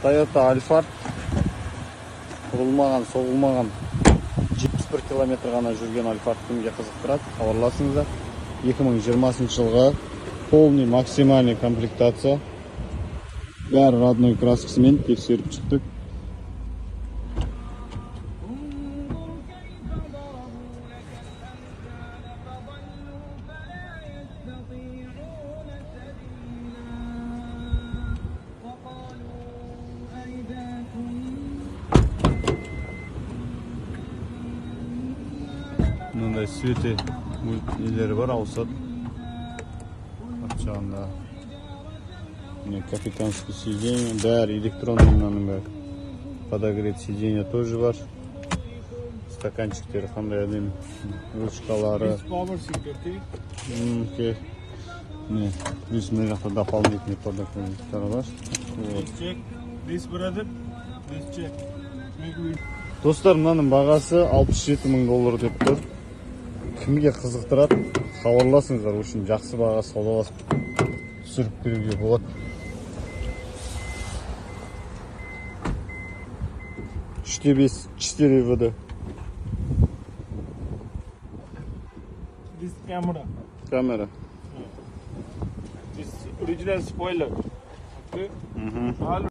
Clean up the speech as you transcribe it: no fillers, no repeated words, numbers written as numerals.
Toyota Alphard, ұрылмаған, соғылмаған, 71 километр ғана жүрген Alphard кімге қызықтырады, хабарласыңыздар. 2020 жылғы, полный максимальный комплектация, бәрі родной краскасымен, тексеріп шықтық. انظر كيف ضربوا لك الأمثال فضلوا فلا يستطيعون سبيلا وقالوا أئذا كنا Мынандай свете нелері бар, ауысады арт жағында. Міне, капитанский сиденье, бәрі электронный, мынаның бәрі. Подогрев сиденья тоже бар. Стаканчиктері қандай әдемі, ручкалары. This power seat, okay? Окей. Міне, плюс мына жақта дополнительный подоконниктар бар. Вот. This check. This brother. This check. Make video. Достар, мынаның бағасы 67 мың доллар деп тұр. Кімге қызықтырады, хабарласыңыздар. В общем, жақсы баға, саудаласып түсіріп беруге болады. 3,5, 4 ВД. This camera. Камера. This original spoiler. Okay. All